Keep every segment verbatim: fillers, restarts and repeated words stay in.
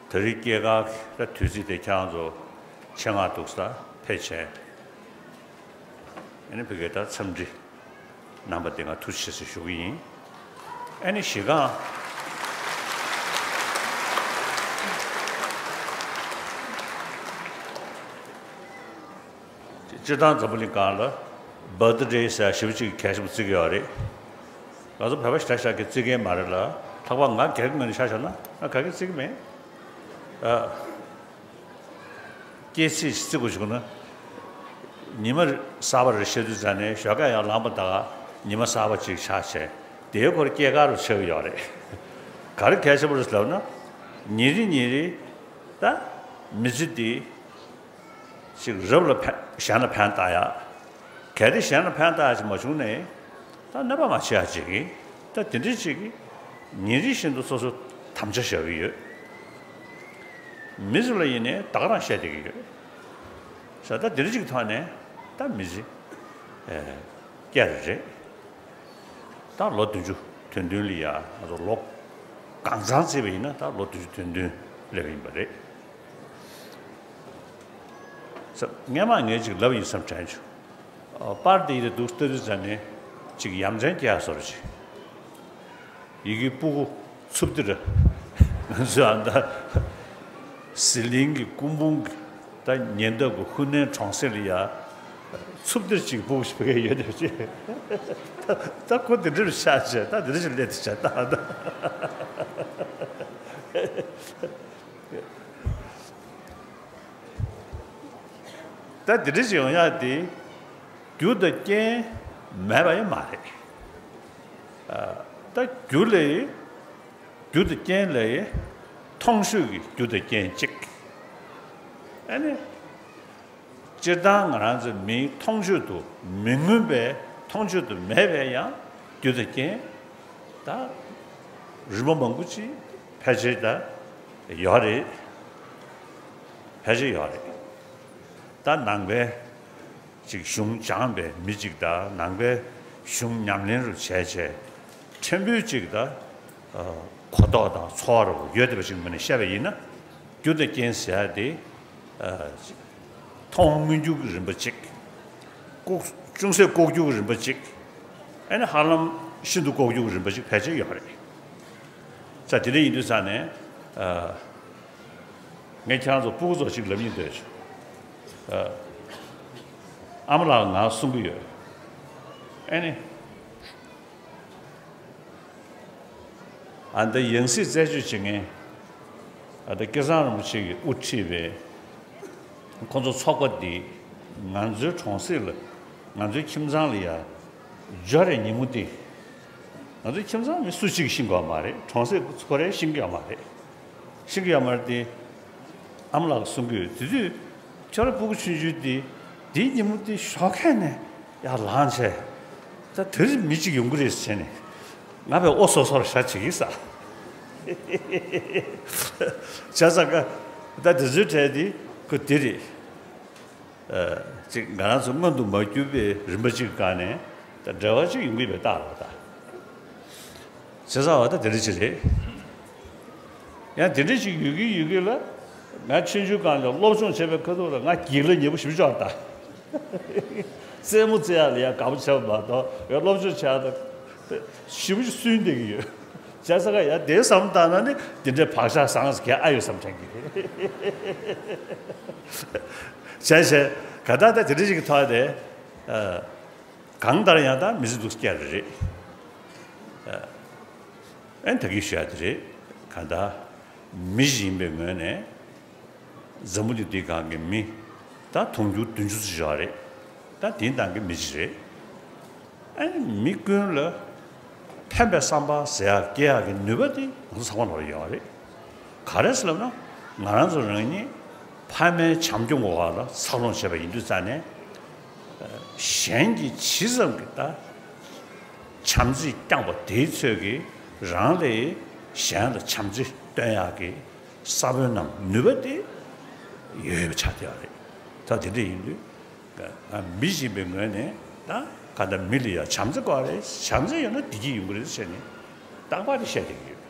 ད་རེས་སྐྱེས་སྐར་ད་དུས་ཚིགས་དེ་ཁྱེད་རང་ཚོ་ཆེད་མངགས་འདུག་ས་ཕལ་ཆེར་ཨ་ནི་ཕ་གིར་ད་འཚམས་འདྲི་གནང་པ་དེ་ང་ཐུགས་རྗེ་ཆེ་ཟེར་ཞུ་གི་ཡིན། ཨ་ནི་གཞི་རྐང་སྤྱིར་བཏང་འཛམ་བུ་གླིང་སྒང་ལ་བར་ཐི་ཌེ་ཟེར་ཞེ་པོ་ཅིག་གལ་ཆེན་པོ་བརྩི་གི་ཡོད་རེད། ང་ཚོ་བོད་པ་ཞེ་དྲག་ཞེ་དྲག་གིས་བརྩི་མཁན་མ་རེད་ལ། ལྷག་པར་ང་སྒེར་གྱི་ངོས་ནས་ཆ་བཞག་ན་ང་ག་གེ་བརྩི་གི་མེད། ཨ། སྐྱེས་ཚེས་བརྩི་དགོས་བྱུང་ན། ཉི་མ་གསར་པ་རེ་ཤར་དུས་ཙ་ནས་ཞོགས་ཀས་ཡར་ལངས་པ་དང་ཉི་མ་གསར་པ་ཅིག་ཆགས་བྱས། དེའི་སྐོར་སྐྱེས་སྐར་རུ་ཆགས་ཀྱི་ཡོད་རེད། ག་རེ་གལ་ཆེན་པོ་རེད་ལབ་ན། ཉིན་རེ་ཉིན་རེ་ད་མི་ཚེ་འདི་ཅིག་རབ་ལ་ཕན། གཞན་ལ་ཕན་བཏགས་ཡག་གལ་ཏེ་གཞན་ལ་ཕན་བཏགས་ཡག་ཅིག་མ་བྱུང་ནས་ད་གནོད་པ་མ་བྱེད་ཡག་ཅིག་གིས་ད་དེ་འདྲ་ཅིག་གིས་ཉིན་རེ་བཞིན་དུ་སོ་སོ་དམ་བཅའ་བཞག་གི་ཡོད། མི་ཚོ་ལ་ཡིན་ནའི་ད་ག་རང་བཤད་བསྡད་ཀྱི་ཡོད། ས་ད་དེ་འདྲ་ཅིག་ཐོག་ནས་ད་མི་ཚེ་ཨེ་བསྐྱལ་རེད། ད་ལོ་བདུན་ཅུ་དོན་བདུན་ལ་ཡ་ང་ཚོ་ལོ་གང་ཚང་བརྩིས་པ་ཡིན་ན་ད་ལོ་བདུན་ཅུ་དོན་བདུན་སླེབས་ཡིན་པ་རེད། ས་སྔས་མ་ངས་ཅིག་ལབ་ཡིན་བསམ་དྲན་བྱུང་། ཨ། པར་དེ་ཡི་རེ་འདུག་ལྟ་དུས་ཙ་ནས་ཅིག་ཡ་མཚན་སྐྱེ་ཡ་བཟོ་འདྲ་ཅིག་ཡི་གེ་སྤུ་གུ་འཚུབ་འདི་ར། ང་ཚོས་ཨ་ད་ཟི་ལིང་གི་སྐུ་འབུམ་གྱི་ད་ཉེ་འདབས་ཀྱི་ཧུ་ནན་གྲོང་གསེབ་ལ་ཡ་འཚུབ་འདིར་ཅིག་སྤུ་གུ་ཞིག་ཕ་གིར་ཡོད་འདྲ་ཅིག་ད་ཁོ་དེ་འདྲ་རུ་ཤར་བྱས་ད་དེ་འདྲ་ཞིག་སླེབས་ཏེ་བྱས་ད་ད། ད་དེ་འདྲ་ཞིག་ཡོང་ཡག་དེ་རྒྱུ་དང་རྐྱེན་མེད་པ་ཡང་མ་རེད། ཨ། ད་རྒྱུ་ལས། རྒྱུ་དང་རྐྱེན་ལས་མཐོང་ཆོས་ཀྱི་རྒྱུ་དང་རྐྱེན་གཅིག་ཨ་ནི། སྤྱིར་བཏང་ང་རང་ཚོ་མིའི་མཐོང་ཆོས་དུ་མི་མངོན་པའི་མཐོང་ཆོས་དུ་མེད་པའི་ཡང་རྒྱུ་དང་རྐྱེན་ད་རིམ་པ་མང་པོ་ཅིག་ཕལ་ཆེར་ད་ཡོད་རེད། ཕལ་ཆེར་ཡོད་རེད། ད་ནང་པའི་ཅིག་གཞུང་སྦྱངས་པའི་མི་ཅིག་དང་ནང་པའི་གཞུང་ཉམས་ལེན་རུ་བྱས་བྱས་ཕྲན་བུ་ཅིག་ད་གོ་རྟོགས་དང་ཚོར་བ་རུ་ཡོད་བསྡད་པ་ཅིག་ངོས་ནས་བཤད་པ་ཡིན་ན། རྒྱུ་དང་རྐྱེན་ཟེར་ཡ་དེ། ཨ། མཐོང་མངོན་གྱུར་གྱི་རིམ་པ་གཅིག་ལྐོག་ཅུང་ཟད་ལྐོག་གྱུར་གྱི་རིམ་པ་གཅིག་ཨ་ནི་ཧ་ལམ་ཤིན་ཏུ་ལྐོག་གྱུར་གྱི་རིམ་པ་གཅིག་ཕལ་ཆེར་ཡོད་རེད། ས་དེ་འདྲ་ཡིན་དུས་ས་ནས། ཨ། ངས་ཁྱེད་རང་ཚོ་སྤུ་གུ་ཚོ་གཅིག་ལབ་སྙིང་འདོད་བྱུང་། ཨ། ཨ་མ་ལགས་ང་གསུང་གི་ཡོད། ཨ་ནི། ཨ། འདི་ཡང་སྲིད་རྩད་གཅོད་བྱེད་མཁན། ཨ། འདི་སྐལ་བཟང་རིན་པོ་ཆེ་གིས་དབུ་ཁྲིད་པའི་ཁོང་ཚོ་ཚོགས་པ་འདི་ང་ཚོའི་གྲོང་གསེབ་ལ་ང་ཚོའི་ཁྱིམ་ཚང་ལ་ཡ་འབྱོར་རེ་ཉིན་མོ་འདི། ང་ཚོའི་ཁྱིམ་ཚང་མི་སུ་གཅིག་ཤེས་ཀྱི་ཡོད་མ་རེད། གྲོང་གསེབ་ཁོ་རེ་ཤེས་ཀྱི་ཡོད་མ་རེད། ཤེས་ཀྱི་ཡོད་མ་རེད་དེ། ཨ་མ་ལགས་གསུང་གི་ཡོད། དེ་དུས་ཁྱོད་རང་སྤུ་གུ་ཆུང་ཆུང་དེ་དེའི་ཉིན་མོ་དེ་ཞོགས་ཁ་ནས་ཡར་ལངས་བྱས། ད་དེར་མི་གཅིག་ཡོང་གི་རེད་ཟེར་ནས་ང་བས་ཨོ་སོ་སོར་ཤ་བྱེད་ཀྱི་ས། བྱས་ཙང་ཀ་ད་དེ་ཚོའི་གྲས་དེ་ཁོ་དེ་རེད། ཨ། ཅིག་ང་རང་ཚོ་མངོན་དུ་མ་གྱུར་པའི་རིམ་པ་གཅིག་གི་སྒང་ནས་ད་འབྲེལ་བ་གཅིག་ཡོང་གི་ཡོད་པའི་རྟགས་རེད་ད། བྱས་ཙང་བ་ད་དེ་འདྲ་ཅིག་རེད། ཡང་དེ་འདྲ་ཅིག་ཡོད་ཀྱི་ཡོད་ཀྱི་ལ། ང་ཆུང་ཆུང་སྒང་ལ་སློབ་སྦྱོང་བྱེད་པའི་ཁ་ཐུག་ལ་ང་སྒེར་ལ་ཉེ་པོ་ཞེ་པོ་ཅིག་ཡོད་རེད་ད། རྩེད་མོ་རྩེ་ཡག་ལ་ཡང་དགའ་པོ་བྱས་པ་མ་གཏོགས་ཡང་སློབ་སྦྱོང་བྱེད་ཡག་ད་ཞེ་པོ་ཅིག་སུན་བསྡད་ཀྱི་ཡོད། བྱས་ཙང་ཀ་ཡང་དེ་བསམ་བཏང་ན་ནི་འདི་འདྲའི་བག་ཆགས་བཟང་ས་གང་ཨ་ཡོད་བསམ་དྲན་གྱི་རེད། བྱས་བྱས་ག་ད་ད་དེ་འདྲ་ཅིག་གི་ཐོག་ནས། ཨ། གང་ལྟར་ཡང་ད་མི་ཚེ་འདུག་སྐྱེལ་རེད། ཨ། ཨེ་ད་གིན་ཞུ་ཡ་དེ་རེད། གང་ལྟར་མི་ཞིག་ཡིན་པའི་ངོས་ནས་འཛམ་བུ་གླིང་འདིའི་སྒང་གི་མི་ད་དུང་ཕྱུར་བདུན་ཅུ་ཙམ་ཞིག་ཡོད་རེད། ད་དེའི་ནང་གི་མི་ཞིག་རེད། ཨ་ནི་མི་ཀུན་ལ་ཕན་པའི་བསམ་པ་ཟེར་ཡག་སྐྱེ་ཡག་གི་ནུས་པ་དེ་ང་ཚོ་ཚང་མ་ལ་ཡོད་རེད། ག་རེ་ཟེར་ལབ་ན། ང་རང་ཚོ་རང་ཉིད་ཕ་མའི་བྱམས་སྐྱོང་གི་འོག་ལ་འཚར་ལོངས་བྱས་པ་ཡིན་དུས་ཙང་ནས། གཞན་གྱིས་ཇི་ཙམ་གྱིས་ད་བྱམས་བརྩེ་བསྐྱངས་པ་དེའི་ཚོད་ཀྱིས་རང་ལས་གཞན་ལ་བྱམས་བརྩེ་སྟོན་ཡག་གི་ས་བོན་ནམ་ནུས་པ་དེ་ཡོད་ཡོད་པ་ཆགས་བསྡད་ཡོད་རེད། ད་དེ་འདྲ་ཡིན་དུས། ང་མི་ཡིན་པའི་ངོས་ནས་ད་ག་ད་མི་ལ་ཡང་བྱམས་བརྩེ་དགོས་རེད། བྱམས་བརྩེ་ཡོད་ན་བདེ་སྐྱིད་ཡོང་གི་རེད་ཟེར་ནས་རྟག་པར་དེ་བཤད་བསྡད་ཀྱི་ཡོད།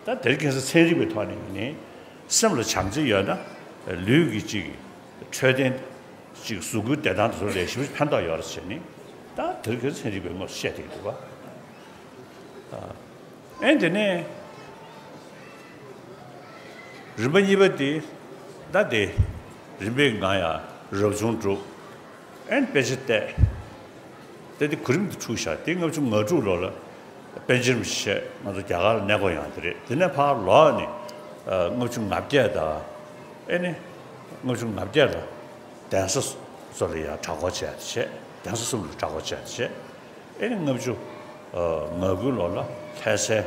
ད་དེར་ཁྱེད་ཚོ་ཚན་རིག་པའི་ཐོག་ནས་ཡིན་ནའི་ སེམས་ལ་བྱམས་བརྩེ་ཡོད་ན་ལུས་ཀྱི་ཅིག་འཕྲོད་བསྟེན་ཅིག་གཟུགས་པོའི་བདེ་ཐང་དེ་ཚོ་ལ་ཞེ་པོ་ཕན་ཐོགས་ཡོད་རེད་ཟེར་ནས། ད་དེ་རིང་ཁ་སང་ཚན་རིག་པས་དངོས་སུ་བཤད་བསྡད་ཀྱི་འདུག་བ། ཨེ་དེ་ནས་རིམ་པ་གཉིས་པ་དེ། ད་དེ་རིམ་པས་ང་ཡང་རབ་བྱུང་གྲུབ། ཨེ་དཔེ་ཆ་བལྟས། དེ་དེ་གོ་རིམ་དུ་འཁྲུག་བཞག་དེ་ལྔ་བཅུ་ང་དྲུག་ལོ་ལ་པཎ་ཆེན་རིན་པོ་ཆེ་ང་ཚོ་རྒྱ་གར་ལ་གནས་སྐོར་ཡོང་དེ་རེད། དེ་ནས་ཕར་ལོག་ནས་ལྔ་བཅུ་ང་བརྒྱད་དང་། ཨེ་ནི་ལྔ་བཅུ་ང་བརྒྱད་ལ་གདན་ས་སོགས་ལ་ཡང་གྲྭ་སྐོར་བྱས་བྱས། གདན་ས་གསུམ་ལ་གྲྭ་སྐོར་བྱས་བྱས། ཨེ་ནི་ལྔ་བཅུ་ང་དགུ་ལོ་ལ་ལྷ་སའི་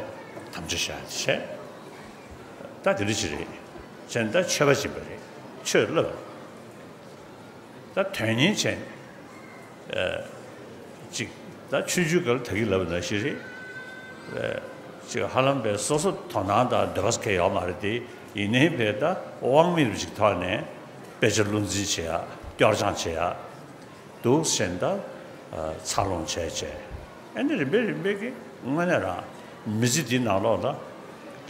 དམ་བཅའ་བཞག་བྱས། ད་དེ་འདྲ་ཅིག་རེད། བྱས་ནས་ད་ཆོས་པ་སྦྱིན་པ་རེད། ཆོས་བསླབ་པ། ད་དོན་སྙིང་བྱས་ནས་ཅིག་ད་ཆུང་ཆུང་སྐབས་ལ་ད་གིན་ལབ་པ་ནང་བཞིན་རེད། ཅིག་ཧ་ལམ་པའི་སོ་སོ་དོ་སྣང་དང་འདོད་པ་གང་ཡོད་མ་རེད་དེ། ཡིན་ནའི་པའི་ད་དབང་མེད་པ་ཅིག་ཐོག་ནས་དཔེ་ཆ་བློ་འཛིན་བྱེད་ཡ། སྐྱོར་སྦྱང་བྱེད་ཡ། འདུག་ཟེར་ནས་ད་འཚར་ལོངས་བྱས་བྱས། ཨ་ནི་རིམ་པས་རིམ་པས་ཀྱི་དངོས་གནས་རང་མི་ཚེ་འདིའི་ནང་ལོགས་ལ་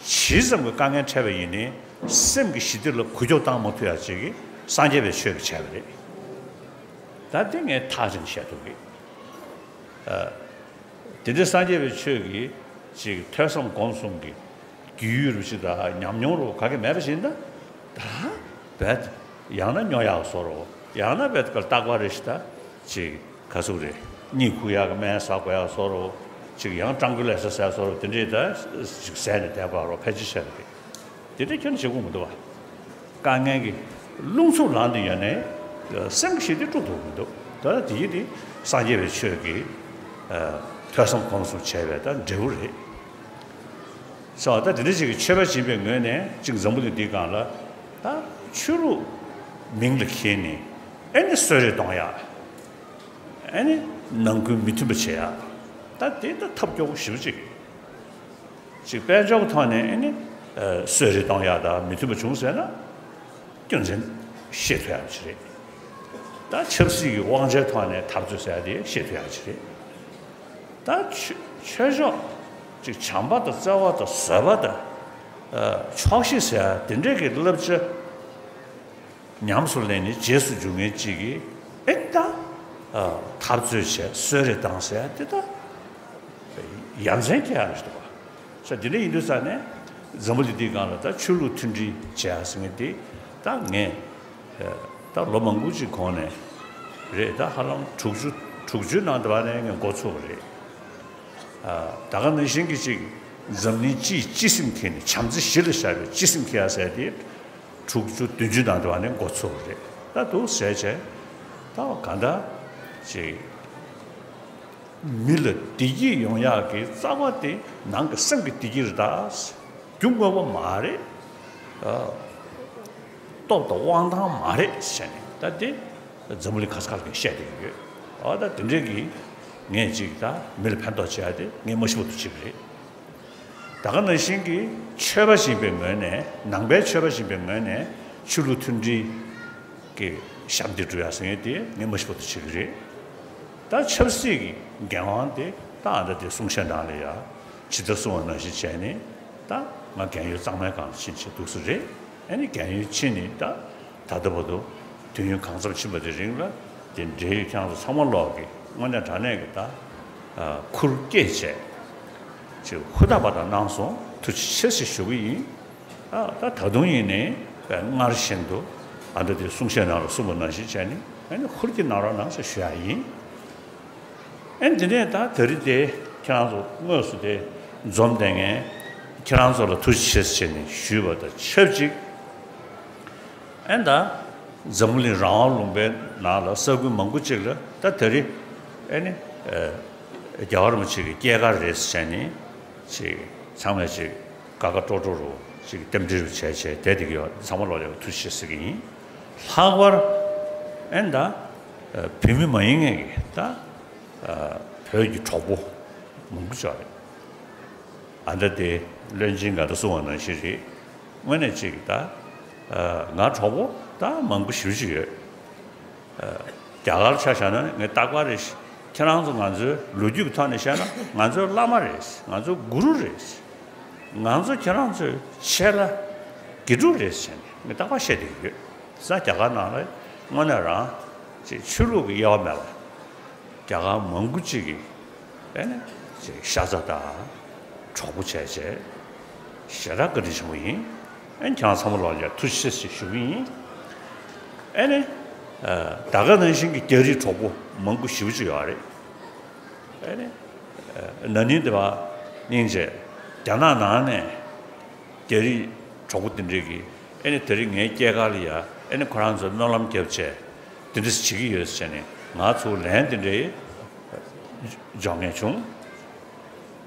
ཇི་ཙམ་གྱི་དཀའ་ངལ་འཕྲད་པ་ཡིན་ནའི་སེམས་ཀྱི་ཞི་བདེ་ལ་འགུལ་སྐྱོད་བཏང་མ་ཐུབ་ཡ་ཅིག་གིས་སངས་རྒྱས་པའི་ཆོས་ཀྱིས་བྱས་པ་རེད། ད་དེ་ངས་ཐག་བཅད་ནས་བཤད་ཐུབ་གི། ཨ། དེ་འདྲའི་སངས་རྒྱས་པའི་ཆོས་ཀྱི་ཅིག་ཐོས་བསམ་སྒོམ་གསུམ་གྱི་རྒྱུས་ཡོད་རུ་ཞིག་དང་ཉམས་མྱོང་རུ་ག་གེ་མེད་པ་ཞིག་ཡིན་ན། ད་རྦད་ཡང་ན་སྨྱོ་ཡག་བཟོ་རུ། ཡང་ན་རྦད་ག་རྟག་པར་རེ་ཞིག་ད་ཅིག་ག་ཟེར་དགོས་རེད། གཉིད་ཁུག་ཡག་གི་སྨན་ཟ་དགོས་ཡག་བཟོ་རུ། ཅིག་ཡང་ཊྲང་ཀུ་ལའི་ཛར་ཟ་བཟོ་རུ། དེ་འདྲས་ད་ཅིག་ཟས་ནས་བསྡད་པ་རུ་ཕལ་ཆེར་བྱས་པ་རེད། དེ་འདྲ་ཁྱོན་ནས་བྱེད་དགོས་མི་འདུག་བ། དཀའ་ངལ་གྱི་རླུང་འཚུབ་ལངས་དུ་ཡོད་ནའི་སེམས་ཀྱི་ཞི་བདེ་དཀྲུག་ཐུབ་མི་འདུག་ད་དེ་ཡིན་དེ་སངས་རྒྱས་པའི་ཆོས་ཀྱི་ཨ་ཐོས་བསམ་སྒོམ་གསུམ་བྱས་པའི་ད་འབྲས་བུ་རེད། སོ་ད་དེ་འདྲ་ཞིག་གི་ཆོས་པ་ཡིན་པའི་ངོས་ནས་ཅིག་འཛམ་བུ་གླིང་འདིའི་སྒང་ལ་ད་ཆོས་ལུགས་མིང་ལ་འཁྱེར་ནས་ཨེ་ནི་གསོད་རེས་གཏོང་ཡག་ཨེ་ནི་ནང་ཁུལ་མི་མཐུན་པ་བྱེད་ཡག་ད་དེ་ད་ཐབས་སྐྱོ་པོ་ཞེ་པོ་ཅིག་ཅིག་དཔལ་འབྱོར་གྱི་ཐོག་ནས་ཨེ་ནི་ཨ་གསོད་རེས་གཏོང་ཡག་དང་མི་མཐུན་པ་བྱུང་ཟེར་ན། རྒྱུ་མཚན་ཤེས་ཐུབ་ཡག་ཅིག་རེད། ད་ཆབ་སྲིད་ཀྱི་དབང་ཆའི་ཐོག་ནས་འཐབ་རྩོད་ཟེར་ཡག་དེ་ཤེས་ཐུབ་ཡག་ཅིག་རེད། ད་ཆོས་ཆོས་ཕྱོགས་ཅིག་བྱམས་པ་དང་བརྩེ་བ་དང་བཟོད་པ་དང་ཨ་ཆོག་ཤེས་ཟེར་ཡག་དེ་འདྲས་ཀྱི་བསླབ་བྱ། ཉམས་སུ་ལེན་ནས་རྗེས་སུ་འཇུག་མཁན་གཅིག་གིས་ཨེ་ད་ཨ་འཐབ་རྩོད་བྱས་གསོད་རེས་བཏང་ཟེར་ཡ་དེ་ད་ཡ་མཚན་སྐྱེ་ཡ་རེད་འདུག་བ། ས་དེ་འདྲ་ཡིན་དུས་ས་ནས་འཛམ་བུ་གླིང་འདིའི་སྒང་ལ་ད་ཆོས་ལུགས་མཐུན་སྒྲིལ་བྱེད་ཡ་ཟེར་མཁན་དེ་ད་ངས་ཨ་ད་ལོ་མང་པོ་ཅིག་གོང་ནས་རེད། ད་ཧ་ལམ་དྲུག་ཅུ་དྲུག་ཅུའི་ནང་དུ་བ་ནས་ངས་འགོ་ཚུགས་པ་རེད། ད་ག་ནང་བཞིན་གྱི་ཅིག་འཛམ་གླིང་སྤྱིའི་སྤྱི་སེམས་འཁྱེར་ནས་བྱམས་བརྩེ་གཞི་ལ་བཞག་པའི་སྤྱི་སེམས་འཁྱེར་ཡ་ཟེར་དེ་དྲུག་ཅུ་བདུན་ཅུ་ནང་དུ་བ་ནས་འགོ་ཚུགས་པ་རེད། ད་འདུག་ཟེར་བྱས་ད་གང་ལྟར་ཅིག་མི་ལ་བདེ་སྐྱིད་ཡོང་ཡག་གི་རྩ་བ་དེ་ནང་གི་སེམས་ཀྱི་བདེ་སྐྱིད་རེད། ད་རྒྱུ་དངོས་པོ་མ་རེད། ཨ། སྟོབས་དང་དབང་ཐང་མ་རེད་ཟེར་ནས་ད་དེ་འཛམ་བུ་གླིང་ག་ས་ག་ལ་གིས་བཤད་བསྡད་ཀྱི་ཡོད། འོ་ད་དེ་འདྲའི་གི་ངས་ཅིག་ད་མི་ལ་ཕན་ཐོགས་བྱེད་ཡ་དེ་ངས་མ་ཤི་བར་དུ་བྱེད་ཀྱི་རེད། ད་ག་ནང་བཞིན་གྱི་ཆོས་པ་ཞིག་ཡིན་པའི་ངོས་ནས་ནང་པའི་ཆོས་པ་ཞིག་ཡིན་པའི་ངོས་ནས་ཆོས་ལུགས་མཐུན་སྒྲིལ་གྱི་ཞབས་འདེགས་སྒྲུབ་ཡ་ཟེར་མཁན་དེ་ངས་མ་ཤི་བར་དུ་བྱེད་ཀྱི་རེད། ད་ཆབ་སྲིད་ཀྱི་འགན་དབང་དེ་ད་ཨ་ད་དེ་གསུང་བཤད་ནང་ལ་ཡ་ཇི་ལྟར་གསུངས་པ་ནང་བཞིན་བྱས་ནས་ད་ང་རྒན་ཡོལ་གཙང་མའི་སྒང་ཕྱིན་བྱས་འདུག་སེ་རེད། ཨ་ནི་རྒན་ཡོལ་ཕྱིན་ནས་ད་ད་ལྟ་བར་དུ་དུས་ཡུན་གང་འཚམ་ཕྱིན་པ་དེ་རིང་ལ་དེ་འབྲེལ་ཡོད་ཁྱེད་རང་ཚོ་ཚང་མ་ལོག་གི་དངོས་གནས་དྲང་གནས་ཀྱི་ད་ཨ་ཁུར་བསྐྱེད་བྱས་ཅིག་ཧུར་ཐག་པ་དང་གནང་སོང་། ཐུགས་རྗེ་ཆེ་ཞེས་ཞུ་གི་ཡིན། ཨ་ད་ད་དུང་ཡིན་ནའི་སྔར་བཞིན་དུ་ཨ་ད་དེ་གསུང་བཤད་ནང་ལ་གསུངས་པ་ནང་བཞིན་བྱས་ནས་ཨ་ནི་ཧུར་གྱིས་གནང་རོགས་གནང་ཞེས་ཞུ་ཡ་ཡིན། ཨེ་འདི་ནས་ད་ད་རེས་དེ་ཁྱེད་རང་ཚོ་དངོས་སུ་དེ་འཛོམས་བསྡད་མཁན་ཁྱེད་རང་ཚོ་ལ་ཐུགས་རྗེ་ཆེ་ཟེར་ནས་ཞུས་པ་དང་ཆབས་ཅིག་ཨེ་ད་འཛམ་བུ་གླིང་རང་དབང་ལུང་པའི་ནང་ལ་ས་ཁུལ་མང་པོ་ཅིག་ལ་ད་ད་རེས་ཨེ་ནི་ཨེ་རྒྱལ་བ་རིན་པོ་ཆེ་གི་སྐྱེས་སྐར་རེད་ཟེར་ནས་ཅིག་ཚང་མས་ཅིག་དགའ་དགའ་སྤྲོ་སྤྲོ་རུ་ཅིག་རྟེན་འབྲེལ་རུ་བྱས་བྱས་བསྡད་བསྡད་ཀྱི་ཡོད། ཚང་མ་ལོག་ལ་ཐུགས་རྗེ་ཆེ་ཟེར་གྱི་ཡིན། ལྷག་པར་ཨེ་ད་བོད་མི་མ་ཡིན་མཁན་གྱི་ད་བོད་ཀྱི་གྲོགས་པོ་མང་པོ་ཅིག་རེད། ཨ་ད་དེ་བློན་ཆེན་ག་ད་གསུངས་པ་ནང་བཞིན་རེད། དངོས་གནས་ཅིག་ད་ང་གྲོགས་པོ་ད་མང་པོ་ཞེ་པོ་ཅིག་ཡོད། རྒྱ་གར་ཆ་བཞག་ན་ངས་རྟག་པར་རེ་ཞིག་ཁྱེད་རང་ཚོ་ང་ཚོའི་ལོ་རྒྱུས་ཀྱི་ཐོག་ནས་བཤད་ན་ང་ཚོའི་བླ་མ་རེད། ང་ཚོའི་གུ་རུ་རེད། ང་ཚོ་ཁྱེད་རང་ཚོའི་ཆེད་ལ་ དགེ་ཕྲུག་རེད་ཟེར་ནས་ངས་རྟག་པར་བཤད་བསྡད་ཀྱི་ཡོད། ས་རྒྱ་གར་ནང་ལ་དངོས་གནས་རང་ཅིག་ཆོས་ལུགས་ཀྱི་དབྱེ་བ་མེད་པ། རྒྱ་གར་མང་པོ་ཅིག་གིས་ཨེ་ནི་ཅིག་ཤ་ཚ་དང་གྲོགས་པོ་བྱས་བྱས་ཞེ་དྲག་བཀའ་དྲིན་ཆེན་པོ་ཡིན། ཨེ་ནི་ཁྱེད་རང་ཚང་མ་ལོག་ལ་ཐུགས་རྗེ་ཆེ་ཞེས་ཞུ་གི་ཡིན། ཨེ་ནི་ད་ག་ནང་བཞིན་གྱི་རྒྱ་རིགས་གྲོགས་པོ་མང་པོ་ཞེ་པོ་ཅིག་ཡོད་རེད། ཨེ་ནི་ན་ནིང་དེ་བ་སྙིང་རྗེ་རྒྱ་ནག་ནང་ནས། རྒྱ་རིགས་གྲོགས་པོ་དེ་འདྲས་ཀྱིས་ཨེ་ནི་དེ་རིང་ངའི་སྐྱེས་སྐར་ལ་ཡ་ཨེ་ནི་ཁོ་རང་ཚོ་སྨོན་ལམ་བརྒྱབ་བྱས་དེ་འདྲས་བྱེད་ཀྱི་ཡོད་ཟེར་ནས་ང་ཚོ་ལན་དེ་འདྲས་འབྱོར་མཁན་བྱུང་།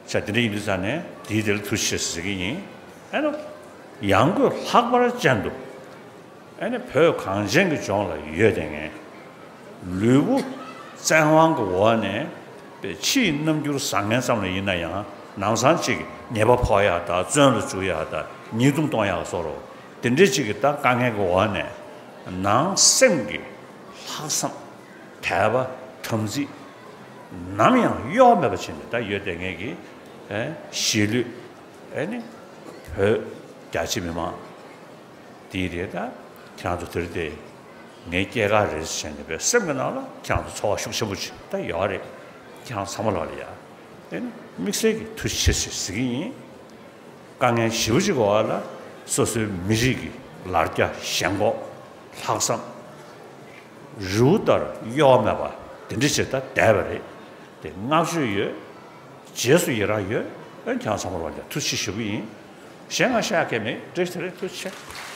ཤ་དེ་འདྲས་ཡིན་དུས་ཙང་ནས་དེའི་དེ་ལ་ཐུགས་རྗེ་ཆེ་ཟེར་གྱི་ཡིན། ཨེ་ནི་ཡང་སྒོས་ལྷག་པར་ཅན་དུ། ཨེ་ནི་བོད་གངས་ཅན་གྱི་ལྗོངས་ལ་ཡོད་བསྡད་མཁན། ལུས་པོ་བཙན་དབང་གི་འོག་ནས་པའི་ཕྱིའི་རྣམ་འགྱུར་བཟང་ངན་ཙམ་ལ་ཡིན་ན་ཡང་ལམ་སང་ཅིག་ཉེས་པ་ཕོག་ཡག་དང་བཙོན་ལ་འཇུག་ཡག་དང་ཉེས་རྡུང་གཏོང་ཡག་སོགས་རོ། དེ་འདྲའི་ཅིག་གི་ད་དཀའ་ངལ་གྱི་འོག་ནས་ནང་སེམས་ཀྱི་ལྷག་བསམ་དད་པ་དམ་ཚིག་ནམ་ཡང་གཡོ་བ་མེད་པ་བྱས་ནས་ད་ཡོད་བསྡད་མཁན་གྱི་ཨེ་གཞིས་ལུས་ཨེ་ནི་བོད་རྒྱ་ཆེ་མི་མང་། དེའི་རེད་ད། ཁྱེད་རང་ཚོ་དེར་དེ་ངའི་སྐྱེས་སྐར་རེད་ཟེར་ནས་པའི་སེམས་ཀྱི་ནང་ལ་ཁྱེད་རང་ཚོ་ཚོར་བ་ཤུགས་ཆེན་པོ་ཅིག་ད་ཡོད་རེད། ཁྱེད་རང་ཚང་མ་ལོག་ལ་ཡ། དེ་ནི་དམིགས་བསལ་གྱི་ཐུགས་རྗེ་ཆེ་ཞེས་ཟེར་གྱི་ཡིན། དཀའ་ངལ་ཞེ་པོ་ཅིག་འོག་ལ་སོ་སོའི་མི་རིགས་ཀྱི་ལར་རྒྱ་ཞེན་ཁོག་ལྷག་བསམ། རི་བོ་ལྟར་གཡོ་བ་མེད་པ་དེ་འདྲ་ཞིག་ད་བསྡད་པ་རེད། དེ་བསྔགས་བརྗོད་ཡོད། རྗེས་སུ་ཡི་རང་ཡོད། ཨ་ཁྱེད་རང་ཚང་མ་ལོག་ལ་ཡ་ཐུགས་རྗེ་ཆེ་ཞུ་གི་ཡིན། གཞན་ང་བཤད་ཡག་གང་ཡང་མེད། བཀྲ་ཤིས་བདེ་ལེགས། ཐུགས་རྗེ་ཆེ།